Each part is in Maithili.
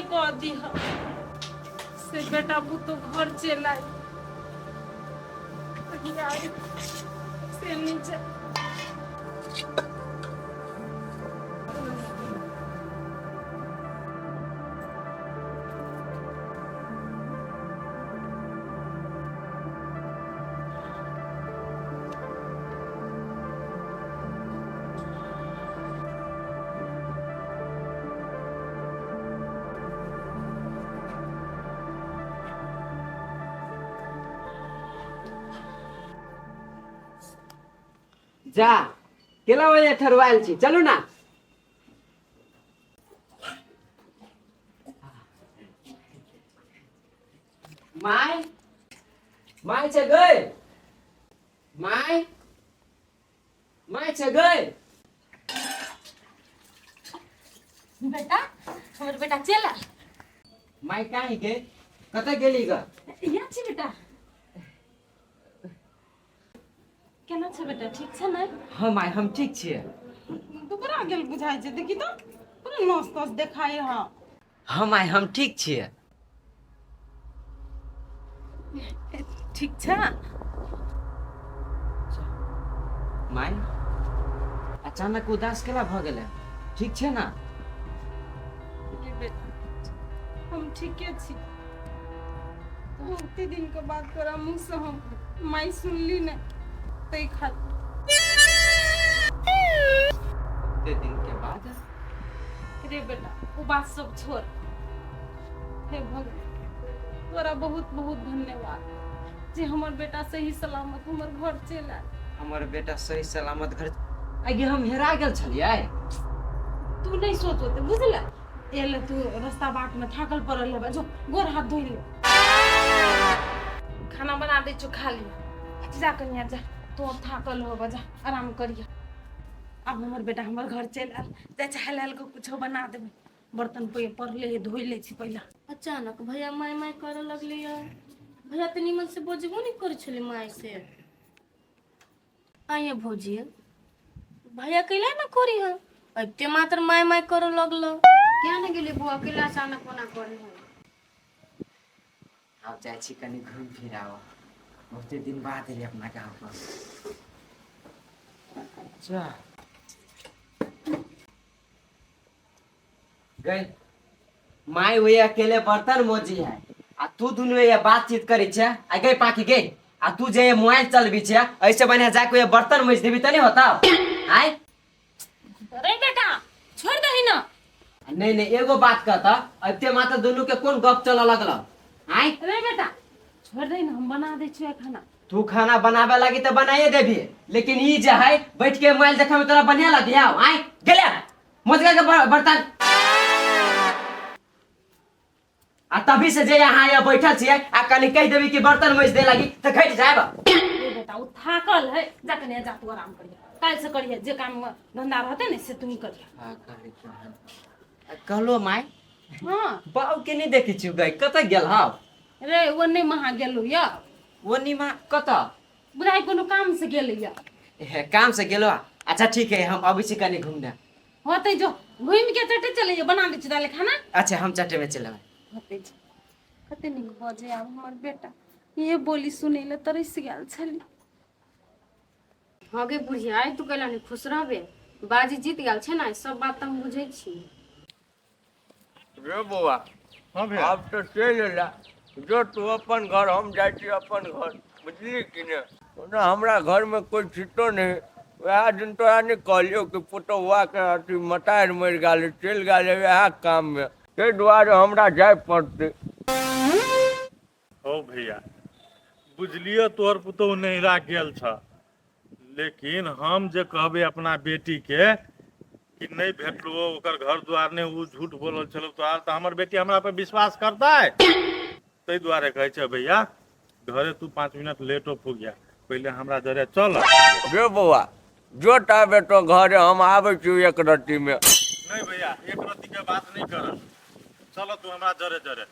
तूहे कह दीह से बेटा पुतो घर चलि आइ से नीचे। जा केला वजह ठरवायल छी, चलू ना। My my छै गई, my my छै गई। बेटा, हमर बेटा चल आयल। My कहाँ गे, कतऽ गेली ग? यहाँ छी बेटा। केना छै बेटा, ठीक छै ने? हाँ my, हम ठीक छियै। दुबरा गेल बुझाइ छै, देखी तऽ पूरा नस तस देखाइ हँ। हाँ my, हम ठीक छियै। ठीक छै my, अचानक उदास केला भऽ गेलै? ठीक छै ना? बेटा, हम ठीके छी। बहुते दिन के बाद तोरा मुँह से हम माई सुनली ने, तै खातिर। बहुते दिन के बाद? रे बेटा, ओ बात सब छोड़। हे भगवान, तोरा बहुत बहुत धन्यवाद जे हमर बेटा सही सलामत हमर घर चलि आयल। हमर बेटा सही सलामत घर आगे, हम हेरा गेल छलियै। तू नहीं सोच होते, बुझल? एले तू रास्ता बाट में थाकल पड़ल हेबे, जो गोर हाथ धोइ ले, खाना बना दै छौ, खा लिअ। जा कनिया जा, तू अब थाकल होबे, जा आराम करिय। आब हमर बेटा हमर घर चलि आयल, जाइ छै हाल हाल के कुछो बना देबै। बर्तन पे पड़ले है, धोइ लै छी पहिला। अचानक भैया माय माय करऽ लगलै यऽ। भैया तऽ नीमन से बजबो नहि करै छलै माय से। आइए भौजी, भैया कैला ना करी है, अबिते मात्र माय माय करऽ लगलो। किया ने गेली बौआ, कैला अचानक ओना करे है? आब जाइ छी कनि घूमि फिर आब, बहुते दिन बाद एलियै अपना गाँव पर। अच्छा गई माय, वही अकेले बर्तन मोजी है आ तू दुनू ये बातचीत करी छे। आ गई पाकी गई, आ तू जे ये मोबाइल चलबी छे, ऐसे बढ़िया जाके ये बर्तन मोज देबी त नहीं होता आय? अरे बेटा, छोड़ दही ना। नहीं नहीं, एगो बात कहता, अते मात्र दुनू के कोन गप चलऽ लगल आय? अरे बेटा, छोड़ दही ना, हम बना दै छियै खाना। तू खाना बनाबे लागी तो बनाइए देबी, लेकिन ई जे है बैठ के मोबाइल देखे में तोरा बढ़िया लगी आय? गेले मोजगा के बर्तन आ तभी से जे यहाँ यहाँ बैठल छियै, आ कनि कहि देबी कि बर्तन मजि दे लागी तऽ घटि जायब। ए बेटा, ओ थाकल है, जा कने जा, तू आराम करिहे, काल्हि से करिहे, जे काम धंधा रहते ने से तू ही करिहे। कहलो माय। हाँ। बाबू के नहीं देखै छियौ गई, कतऽ गेल हौ? रे, ओ नहि महा गेलौ यऽ। ओ निमा कतऽ? बुझाइ कोनो काम से गेलै यऽ। हे, काम से गेलो? अच्छा ठीक है, हम अबै छी कनि घूमने। होतै, जो घूमि के चटे चले, बना दै छी दाले खाना। अच्छा, हम चटे में चलेबै। होतै जो। कते नीक बजे आब हमर बेटा, ये बोली सुनै लए तरसि गेल छली। हँ गे बुढ़िया, आइ तू कैला नहि खुश रहबे? बाजी जीत गेल छै ने, सब बात तऽ हम बुझै छी। रे बौआ। हाँ भैया। आब तऽ चलि एला, जो तू अपन घर, हम जाइ छी अपन घर, बुझली कि ने? ओना हमरा घरमे कोइ छितो नहि। वएह दिन तोरा नहि कहलियौ कि पुतहुआके अथी मतारि मरि गेलै, चलि गेलै वएह काममे, ताहि दुआरे हमरा जाय पड़तै। हौ भैया, बुझलियौ तोहर पुतहु नैहरा गेल छ, लेकिन हम जे कहबै अपना बेटीके कि नहि भेटलो ओकर घर द्वार नहि, ओ झूठ बोलल छलो तोहर, तऽ हमर बेटी हमरा पर विश्वास करतै? ताहि दुआरे कहै छै भैया, घरे तू 5 मिनट लेटो फुगिया, पहिले हमरा जरे चल। रे बौआ, जो ताबे तो घरे, हम आबै छी एक रत्तीमे। नहि भैया, एक रत्तीके बात नहि कर, चल तू हमरा जरे जरे।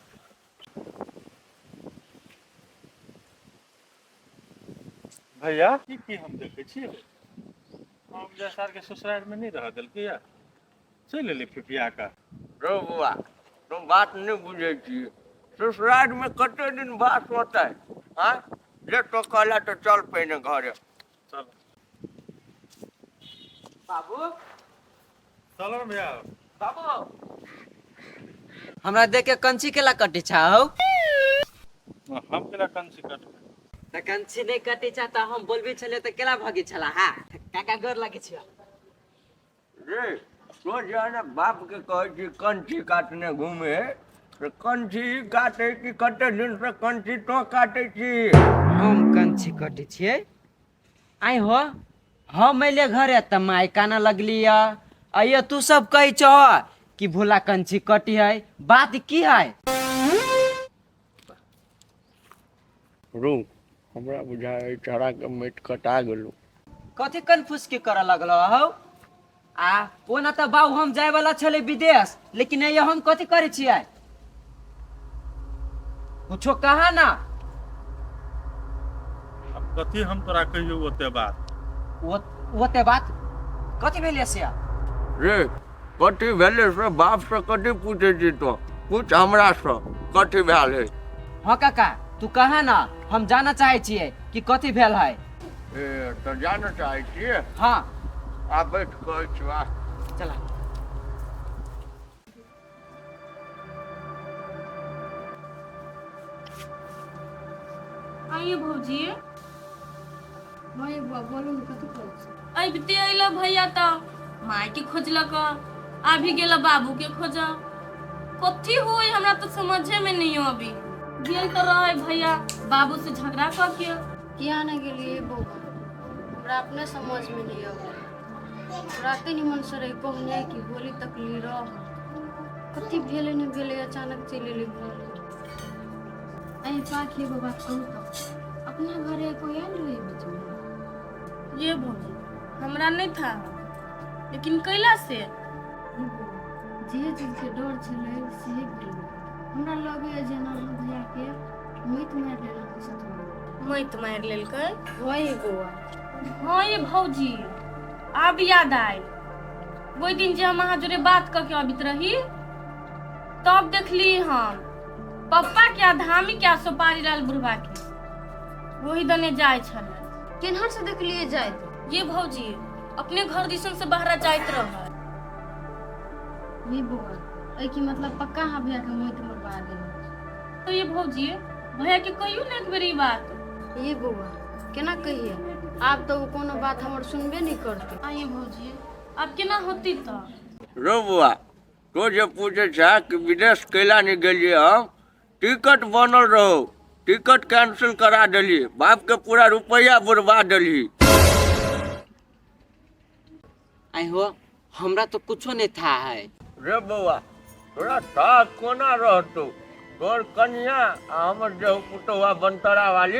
भैया, की की हम देखै छियै? हम जय सार के ससुराल में नहीं रह देलकै या चलि एलै फिफिया का। रौ बौआ, तो बात नहि बुझै छियै। ससुरारिमे कते दिन बास होतै? आँय जे तो कहला तऽ चल पहिने घरे। चल। बाबू। चलो ने भैया। बाबू, हमरा देख के कंची केला कटी छा हौ? हम केना कंची कटबै? तऽ कंची नहि कटी छा तऽ हम बोलबी छलियै तऽ केला भगी छला। हा काका, गोर लगै छियौ। रे तो जे है ने बाप के कहै छी कंची काटने घूमे, तऽ कंची ई काटे कि कते दिन से कंची तो काटे छी? हम कंची कटै छियै? आइ हो, हम अयले घरे तऽ माय कानऽ लगली। अइयो तू सब कहै छह कि भोला कंची कटी है, बात की है? रू, हमरा बुझाय चढ़ा के माटि कटा गेलौ। कथी कन्फ्यूज के करऽ लगल हौ? आ ओना तऽ बाबू, हम जाय वाला छलै विदेश, लेकिन अइयो हम कथी करै छियै? कुछो कहा ना। अब कथी हम तोरा कहियौ ओते बात? ओते बात कथी भेलै से? रे, कथी भेलै से बाप से कथी पूछै छी तो? पूछ हमरा से कथी भेल है। हाँ काका, तू कहा ना, हम जानऽ चाहै छियै कि कथी भेल है। ए, तऽ जानऽ चाहै छियै? हाँ। आ बैठ, कहै छियौ, आ। चला। आइए भौजी। हाँ ये बुआ, बोलू ने, कथी कहै छी? अबिते अइल भैया तऽ माय के खोजलक, आबि गेल बाबू के खोज। कथी हुई, हमरा तऽ समझे में नहीं अभी। गेल तऽ रहे भैया बाबू से झगड़ा कऽ के। किया नहि गेलियै बौआ? हमरा अपने समझमे नहि अबै। राते निमन से रही कहने कि होली तक ली रह। कथी भेलै नहि भेलै, अचानक चलि एलै घर। अरे पाखी, एगो बात कहू तऽ अपना घरे कोई आयल रहे बीचमे? ये भौजी, हमरा नहीं था, लेकिन कैला से? ये बौआ, जे चीजके डर छलै सेहे भेलै। हमरा लगैए जेना अहाँ भैयाके मौत मारि लेलक सतुआ। मौत मारि लेलकै? वही बौआ। हाँ ये भौजी, आब याद आयल। ओहि दिन जे हम अहाँ जोरे बात कऽ के अबित रही, तब देखली हम पप्पा के आ धामी के आ सोपारी लाल बुढ़वा के वही दने जाय छलै। केन्हर से देखलिए जाइत? ये भौजी, अपने घर दिसन से बाहर जाइत रहे। ये बौआ, एहि की मतलब पक्का अहाँ भैयाके मौत मरवा देलक। तो ये भौजी, भैया के कहियो ने एक बेर ई बात। ये बौआ, केना कहिए? आब तऽ ओ कोनो बात हमर सुनबे नहि करतै। आ ये भौजी, आब केना होती तऽ? रो बौआ, तो जे पूछे छा कि विदेश कैला नहीं गेलियै हम, टिकट बनल रहो, टिकट कैंसिल करा देली, बाप के पूरा रुपया बुड़बा देली। आइ हो, हमरा तो कुछो नहीं था है। रे बौआ, तोरा था कोना रहतौ? तोर कनिया आ हमर जे पुतौआ बनतरा वाली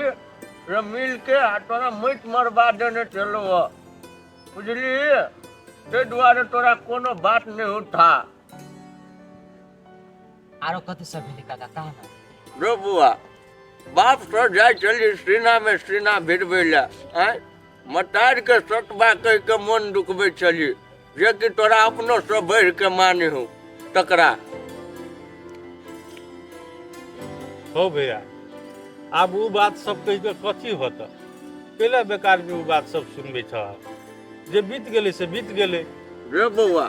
रे मिल के आ तोरा मौत मरबा देने छलौ हँ, बुझली? ताहि दुआरे तोरा कोनो बात नहि उठा। आरो कथी सब भेलै काका, कहा ना। रो बौआ, बाप सर जाइ छली सीनामे सीना भिड़बै लए, आँय मतार के सतबा कहि के मोन दुखबै छली, जेकि तोरा अपनो से बढ़ि के माने हो तकरा। हो भैया, आब उ बात सब कहि के कथी होत? कैला बेकार में उ बात सब सुनबै छह? जे बीत गेलै से बीत गेलै। रे बौआ,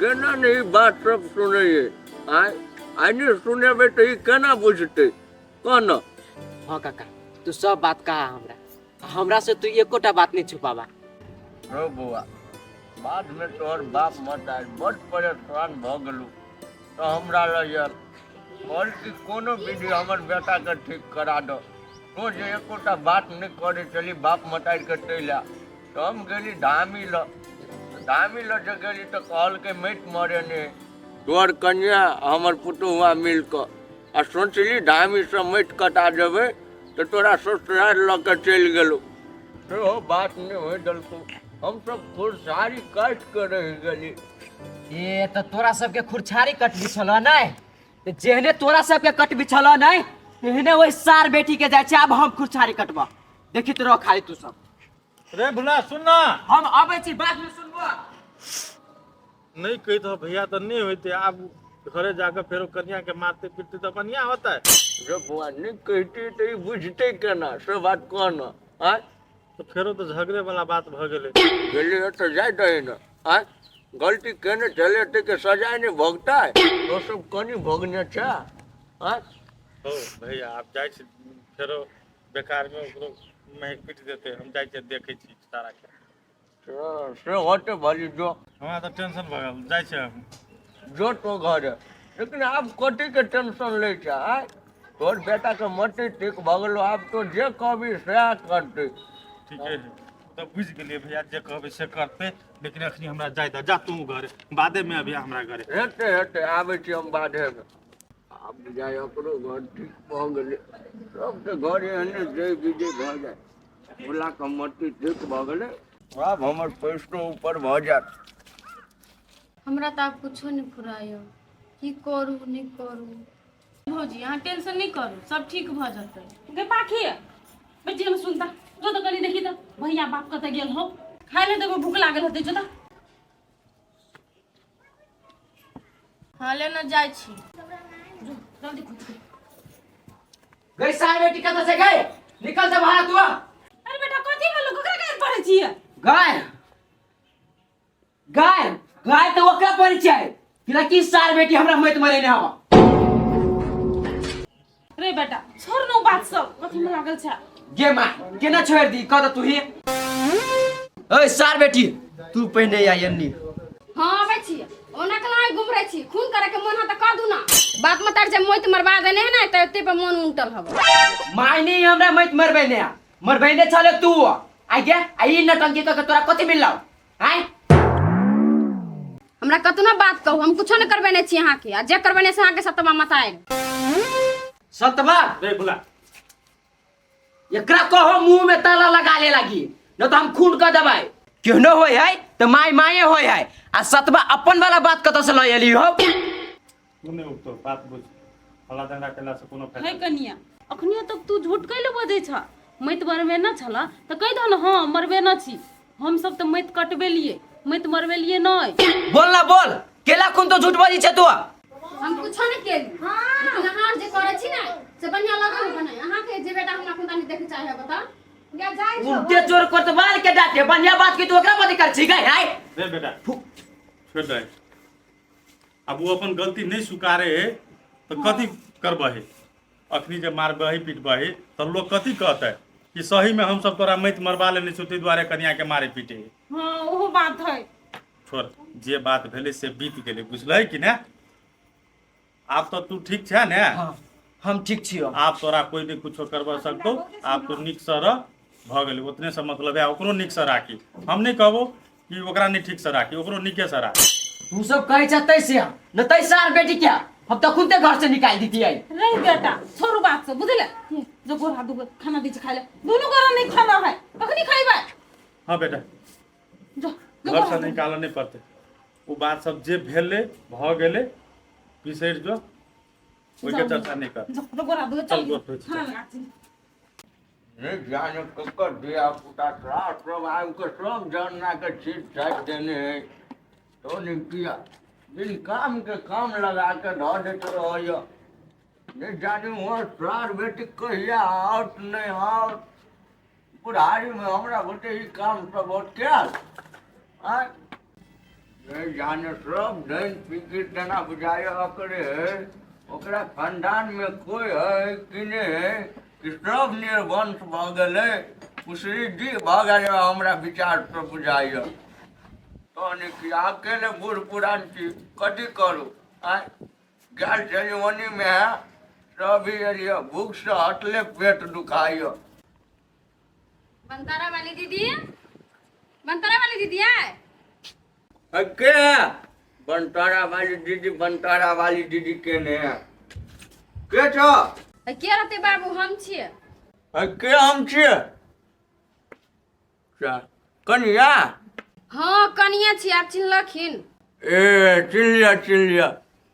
केना ने ई बात सब सुनैये? आँय, आइ नहि सुनेबै तऽ ई केना बुझतै, कह न। हाँ काका, तू सब बात कहा हमरा। हमरा से तू एकोटा बात नहीं छुपावा। रो बौआ, बादमे तोहर बाप मत आयल, बड्ड परेशान भऽ गेलहुँ तऽ हमरा लग आयल, कहल कि कोनो विधि हमर बेटाके ठीक करा दऽ। तो जे एकोटा बात नहि करै छली बाप मतारिके ताहि लए तऽ हम गेली धामी लग। धामी लग जे गेली तऽ कहलकै माटि मरेने तोहर कन्या आ हमर पुतोहुआ मिल कऽ, आ सोचली धामीसँ माटि कटा देबै तऽ तोरा ससुरारि लऽ कऽ चलि गेलहुँ। सेहो बात नहि होइ देलकौ। हमसब खुरसारी काटि कऽ रहि गेली। ए, तऽ तोरा सबके खुरछारी कटबी छलऽ नहि? तऽ जेहने तोरा सबके कटबी छलऽ नहि, तेहने ओहि सार बेटी के जाइ छै। आब हम खुरछारी कटबऽ, देखी तो रह खाली तू सब। रे भुला, सुन ना। हम अबै छी, बाद में सुनबो। नहि कहितह भैया तऽ नहि होइते। आब घरे जाके फेरो कनिया के मारते पीटते तऽ बढ़िया होतै। रे बौआ, नहि कहिती तऽ ई बुझतै केना, से बात कह ने। आँय, तऽ फेरो तऽ झगड़े वाला बात भऽ गेलै। गेलियै तऽ जाय दही ने। आँय, गलती केने छलै ताहिके सजाय नहि भोगतै? तो सब कनि भोगने छै। आँय हो भैया, आब जाइ छी, फेरो बेकार में ओकरो महक पीट देतै। हम जाइ छियै, देखै छी सारा के से होतै भली, जो। हमरा तऽ टेंशन भऽ गेल, जाइ छियै हम। जो तो घर, लेकिन आब कथीके टेंशन लै छै? आँय, तोहर बेटाके मटी ठीक भऽ गेलो, आब तो जे कहबी सएह करतै। ठीके है, तऽ बुझि गेलियै भैया, जे कहबै से करतै, लेकिन अखनी हमरा जाय दे। जा तू घरे, बादे में अभी हमरा घरे। हेतै हेतै, आबै छी हम बाधेमे। आब बुझाइ ओकरो घर ठीक भऽ गेलै। सबके घर एहने जय विजय भऽ जाय। भोलाके मट्टी ठीक भऽ गेलै, आब हमर पैसो ऊपर भऽ जायत। हमरा तऽ आब कुछो नहि फुराइए, की करू नहि करू। भौजी, अहाँ टेंशन नहि करू, सब ठीक भऽ जेतै। गे पाखी, बेटी ने सुनता, जो तऽ कनि देखी तऽ भैया बाप कतऽ गेल हो, खाय ले देबो, भूख लागल हेतै, जो तऽ। हँ, लेने जाइ छी। जो जल्दी खोज के। गई सार बेटी, कतऽ से गई? निकल से बाहर तू। अरे बेटा, कथी भेलो? ककरा गारि पड़ै छियै? गाय गाय गाय तऽ ओकरा पड़ै छै कि सार बेटी हमरा मत मरेने हवा। रे बेटा, छोड़ न उ बात सब, कथी में लागल छै? गे माँ, केना छोड़ दी? कह तू ही। ओए सार बेटी, तू पहिने आ एन्नी। हाँ, आबै छी। ओना केना आइ गुमरै छी? खून करे के मन है तऽ कह दू ना। बाप मतार जे मोइत मरबा देने है ना, तऽ एते पर मन उनटल हब। माय नहीं, हमरा मत मरबे ने, मरबे छले तू आ गे। आ ई नटंकी कह के तोरा कथी मिललौ? आय? हमरा कतना बात कहू, हम कुछो नहीं करबेने छी अहाँके, आ जे करबेने से अहाँके सतमा मताएर। सतबा। रे भुला। एकरा कहो मुंह में ताला लगा ले लागी, न तो हम खून कर देबै। केहनो होय है तऽ माय माये होय है। आ सतबा अपन वाला बात कतऽ से लऽ एली हो? तू नहि उठतो, बात बुझ, हल्ला दंगा केला से कोनो फायदा हे नहि। कनिया, अखनियो तक तू झूठ कैले बजै छ? मैत मरबे न छल तऽ कहि दह ने, हँ मरबे न छी। हमसब तऽ मैत कटबेलियै, मैत मरबेलियै नहि। बोल ना, बोल, केला खून तो झूठ बजी छे तू? हम कुछो नहीं केली, लेकिन अहाँ जे करै छी ने से बढ़िया लगल बने अहाँके? जे बेटा हमरा खुदा नहीं देखे चाहे, बता। या जाइ छौ। उल्टे चोर कोतवाल के डांटे, बढ़िया बात की तू ओकरा बदी कर छी गई है। रे बेटा, छोड़ दे आब। ओ अपन गलती नहि स्वीकारे है तऽ कथी करबही? अखनी जे मारबही पीटबही तऽ लोग कथी कहतै? कि सही में हमसब तोरा मैत मरबा लेने छियौ, ताहि दुआरे कनिया के मारे पीटे है। हाँ, ओहो बात है। छोड़, जे बात भेलै से बीत गेलै, बुझलही कि ने? आब तऽ तू ठीक छै ने? हाँ, हम ठीक छियो। आब तोरा कोई नहीं कुछो करबा सकतो, आब तू नीक से रह, भऽ गेलै, ओतने से मतलब है। ओकरो नीक से राखी, हम नहीं कहबो कि ओकरा नहीं ठीक से राखी, ओकरो नीके से राखी। तू सब कहै छ तै से न तै सार बेटी क्या हम तऽ खुदे घर से निकाल दीतियै। रे बेटा, छोड़ू बात सब, बुझले? जो गोर हाथ दुगो खाना दी छै खाय ले। दुनू गोरा नहीं खाना है, कखनी खैबै? हाँ बेटा। जो जो। घर से निकालऽ नहीं पड़तै, ओ बात सब जे भेलै भऽ गेलै, बिसरि जो, ओहिके चर्चा नहीं कर। जो जो, गोर हाथ दुगो। चल, चल। गोर धोइ छी, खाना चल। लगा छी। नहि जाने ककर धिया पुता सब आबि कऽ सब जरना के छीट छाटि देने है। तो नहि किया बिन काम के काम लगा के धऽ दैत रहैया। नहि जाने वहाँ सार बेटी कहिया आओत नहि आओत। बुढ़ारीमे हमरा गोटे ई काम सब होत कयल? आँय, नहि जाने सब धन फिकिर तेना बुझाइए ओकरे है। ओकरा खानदानमे कोइ है कि नहि है, कि सब निर्वंश भऽ गेलै, उसरी जी भऽ गेलै, हमरा विचारसँ बुझाइए। तहन कि अकेले बूढ़ पुरान छी, कथी करू? आँय, गेल छलियै ओनीमे, सब एलियै, भूखसँ हटले पेट दुखाइए। बनतारा वाली दीदी, बनतारा वाली दीदी आए। के बनतारा वाली दीदी? बनतारा वाली दीदी के ने है? के छो? के रहते बाबू, हम छियै। के हम छियै? कनिया? हाँ, कनिया छियै, आब चिन्हलखिन? ए, चिन्ह लिअ, चिन्ह लिअ।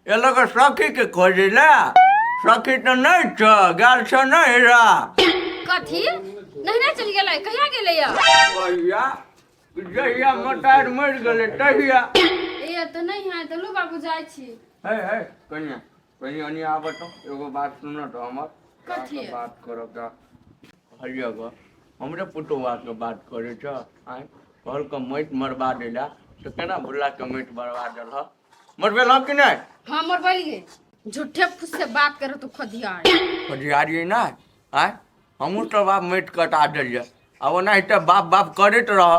एलक सखी के खोजै ला, सखी तऽ नहि छ, गेल छ नहिरा। कथी, नहिरा चलि गेलै? कहिया गेलै या? कहिया? जहिया मटार मरि गेलै तहिया। ए, तऽ नहि है तऽ लू बाबू, जाइ छी। हे हे कनिया कनि अनी आबऽ तऽ एगो बात सुनऽ तऽ हमर कथी? अहाँके बात करऽ के कहलियै गऽ हमरे पुतोहुआके बात करै छ आँय कहलकै माटि मरबा दै लए तऽ केना भुल्लाके माटि मरबा देलहक मरबेलहक कि नहि हाँ मरबलिए झूठे फुस्से बात करो तू खदियार खदियारियै नहि आँय हमहूँ सब आब माटि कटा देलियै आ ओनाहिते बाप बाप करैत रह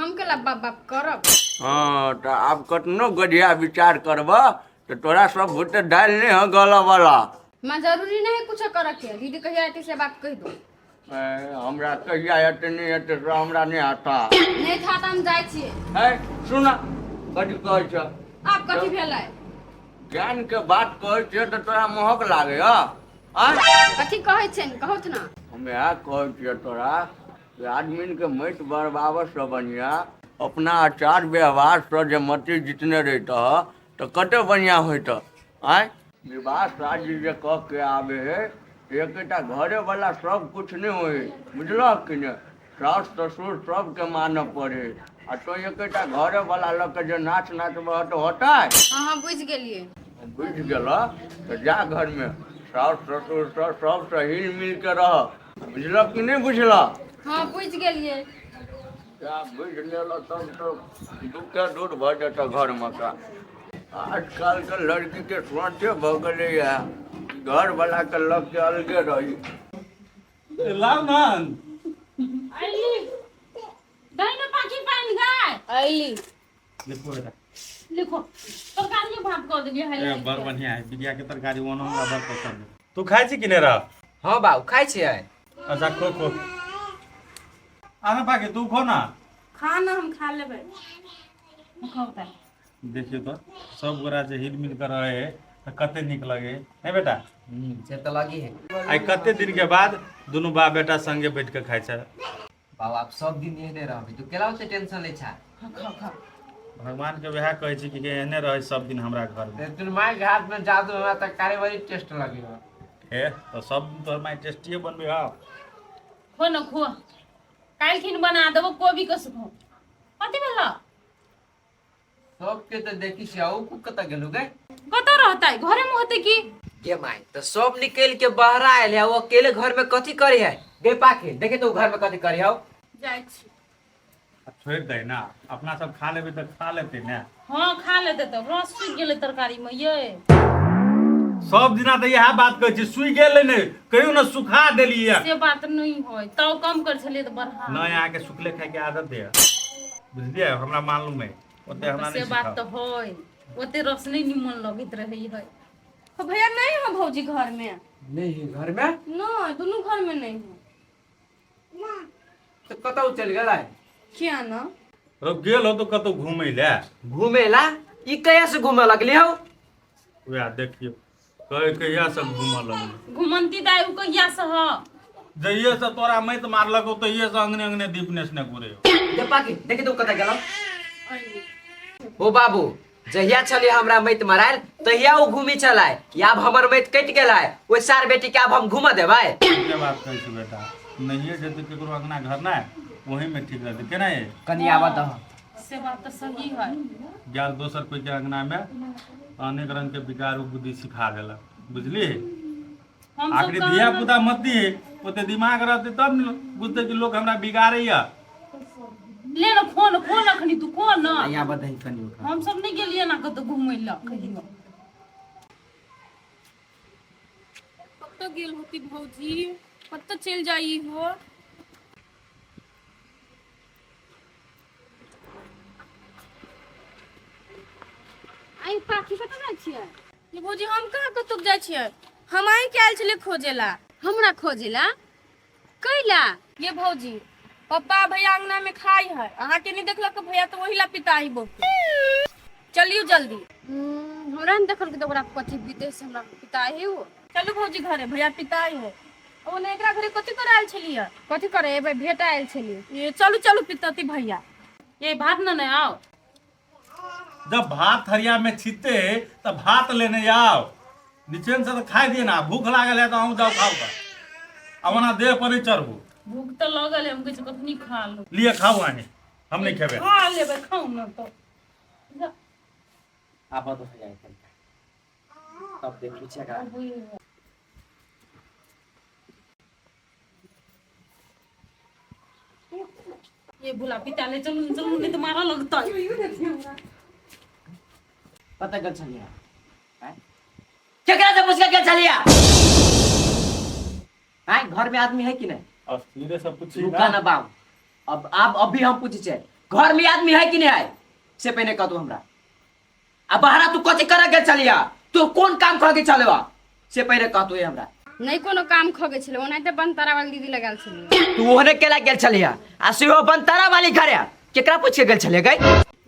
हम केला बाप बाप करब हँ तऽ आब कतनो गढ़िया विचार करबह तऽ तोरा सब बुते दालि नहि हँ गलऽवला माँ जरूरी नहीं है कुछ करे के दीदी कहिया आती से बात कह दो ए, हमरा कहिया हेतै नहि हेतै से हमरा नहि आता नहीं था तो हम जाइ छियै है सुन कथी कहै छ आब कथी भेलै ज्ञान के बात कहै छियै तऽ तोरा महक लागै हँ आँय? कथी कहै छै कहौथ ना हम इएह कहै छियै तोरा कि आदमीके माटि बरबाबऽसँ बढ़िआँ अपना आचार व्यवहारसँ जे मति जितने रहितह तऽ कते बढ़िआँ होइतह आँय विवाह शादी जे कऽ के आबै है एकेटा घरेवला सब कुछ नहि होइ है बुझलह कि नहि साउस ससुर सबके मानऽ पड़े आ तो एकेटा घरेवला लऽ के जे नाच नाचबह तऽ होतै हाँ हाँ बुझि गेलियै बुझि गेलह तऽ जा घरमे साउस ससुर सब सबसँ हिल मिल के रह बुझलह कि नहि बुझलह हाँ बुझि गेलियै जा बुझि लेलह तब तऽ दुःखे दूर भऽ जेतह घरमे का आजकलके लड़कीके सोचे भऽ गेलैए घरवलाके लऽ के अलगे रही लाउ ना अइली दही में पाखी पानि गाय अइली लिखो बेटा लिखो तरकारी भात कऽ देलियै ए, है बड़ बढ़िया है बिरिया के तरकारी ओनो हमरा बड़ पसंद है तू खाइ छी कि नहि रह हाँ बाबू खाइ छियै अच्छा खो खो आना पाके तू खो ना खा ना हम खा लेबै खाउ तऽ देखियो तो सब गोरा जे हिल मिल कर रहे तऽ कते नीक लगे नहीं बेटा से तऽ लगी है आइ कते दिन के बाद दुनू बाप बेटा संगे बैठ के खाइ छै बाबू आप सब दिन एहने रहबी तू केला ओते टेंशन लै छा खाओ खाओ भगवान के वएह कहै छी कि एहने रहे सब दिन हमरा घर में तोर माय के हाथ में जादू हमरा तरकारी बड़ी टेस्ट लगे हो हे तो सब दिन तोहर माय टेस्टिए बनबे हौ खो न खो काल्हिखिन बना देबो कोबी के सुखो कथी भेल सबके तऽ देखी छी आउ कतऽ गेलू गे कतऽ रहतै घरे में होतै की के माय तऽ सब निकल के बाहर आयल है वो अकेले घर में कथी करे है गे पाखे देखे तो घर में कथी करे हौ जाइ छी आ छोड़ि दे ना अपना सब खा लेबै तऽ खा लेतै ने हाँ खा लेतै तऽ रस सुखि गेलै तरकारी में ये सब दिना तऽ इएह बात कहै छी सुइ गेलै नहि कहियो ने सुखा देलियै से बात नहीं होय ताव कम कर छलियै तऽ बढ़ा नहि अहाँके सुखले खायके आदत है बुझलियै हमरा मालूम है ओते हमरा से नहि बात सिखाउ तऽ होय ओते रस नहीं निमन लगैत रहै है हो भैया नहीं हो भौजी घर में नहीं घर में नहीं दोनों घर में नहीं हो तऽ कतौ चलि गेलै किया ना रौ गेल हो तो कतौ घूमै लए घूमे ला ई कहिया से घूमे लगली हौ वएह देखियौ कहे कहिया से घूमऽ लगलै घुमंती दाइ उ कहिया से ह जहिये से तोरा मैत मारलक तहिये से अंगने अंगने दीप नेसने घुरे गे पाखे देखे तो कतऽ गेलौ हो बाबू जहिया छलियै हमरा मैत मरायल तहिया ओ घूमी छलै आब हमर मैत कटि गेलै ओहि सार बेटी के आब हम घूमऽ देबै के बात कहै छी बेटा नहिये जेतै केकरो अंगना घर नहि ओही में ठीक रहतै केना ये कनि आबऽ दह से बात तऽ सही है गेल दोसर कोई के अंगना में अनेक रंग के बिगाड़ू बुद्धि सिखा देलक बुझली हम सब आखिरी धिया पुता मत दिए ओते दिमाग रहते तब ने बुझते कि लोग हमरा बिगाड़ैया ले न खो न खो न अखनी तू खो न आबऽ दही कनि ओकरा हम सब नहीं गेलियै ना कतौ घूमै लए कहियो कतऽ गेल होती भौजी कतऽ चलि जाइ हो आई पाखी कतऽ जाइ छियै ये भौजी हम कहाँ कतौ जाइ छियै हम अहीं के आयल छलियै खोजे ला हमरा खोजे ला कैला ये भौजी पप्पा भैया अंगना में खाई है अहाँ के नहीं देखलक भैया तो वही ला पिताही बहुत चलियो जल्दी हमरा नहीं देखल के ओकरा कथी बीते से हमरा पिताही हो चलू भौजी घरे भैया पिताही हो ओने एकरा घरे कथी करे आयल छलियै कथी करे एबै भेट आयल छलियै ये चलू चलू पितती भैया ये भात न ने आओ जब भात थरिया में छिते तब भात लेने जाओ निचेन से तो खाई दिए ना भूख लागल है तो अहूँ जाओ खाओ का अब ओना देह पर नहीं चढ़बू भूख तऽ लगल है हम कहै छी कखनी खा लू लिए खाओ अहीं हम नहीं खेबे खा लेबै खाउ न तऽ आबऽ दह जाइ कनि। तब देखै छियै एकरा। ये भुला पिता ले चलू चलू, नहीं तो मारा लगता। कतऽ गेल छलियै? आँय? केकरा से पूछ के गेल छलियै? आँय, घर में आदमी है कि नहीं? अस्थिरे से पूछी। रुका ना बाबू, अब आप अभी हम पूछे छे, घर में आदमी है कि नहीं है से पहिने कह दू हमरा। आ बाहरा तू कथी करे गेल छलिया? तू कोन काम कह के चलेवा से पहिने कह तू हमरा। नहि कोनो काम खगे छलै, ओनाहिते बनतारा वाली दीदी लगाल छलियै। तू ओहने केला गेल छलिया आ सेहो बनतारा वाली घरे केकरा पूछ के गेल छलिया गई?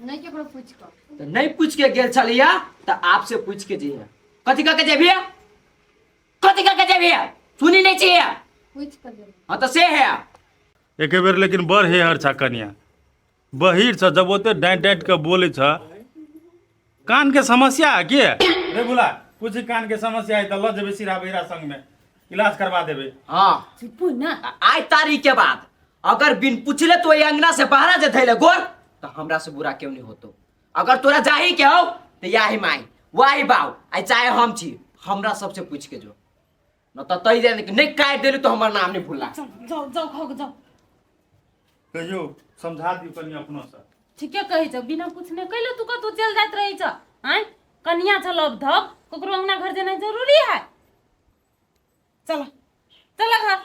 नहि केकरो पूछि कऽ। तो नहीं पूछ के गेल छलिया त आपसे पूछ के जइहे। कथी कह के जेबिया? कथी कह के जेबिया? सुनी नहीं चाहिए। पूछि कऽ जेबै। हाँ तो से है। एके बेर लेकिन बड़ हेहर छ कनिया, बहिर छ, जब ओते डाँटि डाँटि के बोलै छ। कान के समस्या है के रे बुला? पूछी कान के समस्या है त ल जेबै सिरा बहिरा संग में इलाज करवा देबै। हाँ। चुपू ना। आइ तारीख के बाद अगर बिन पूछले तो अंगना से बाहर जे धैले गोर तो हमरा से बुरा क्यों नहीं होतो। अगर तोरा जाही के हो तो याही माई वाही बाऊ आई चाहे हम छी, हमरा सबसे पूछ के जो न तो तई दे नहीं काट देलू तो हमर नाम नहीं भूला। जाओ जाओ जाओ खाओ जाओ। कहियो समझा दियौ कनि अपनो से। ठीके कहै छ, बिना पूछने कैले तू कतौ चलि जाइत रहै छ? आँय, कनिया छ लभ धप, ककरो अंगना घर जेनाइ जरूरी है? चल चल घर।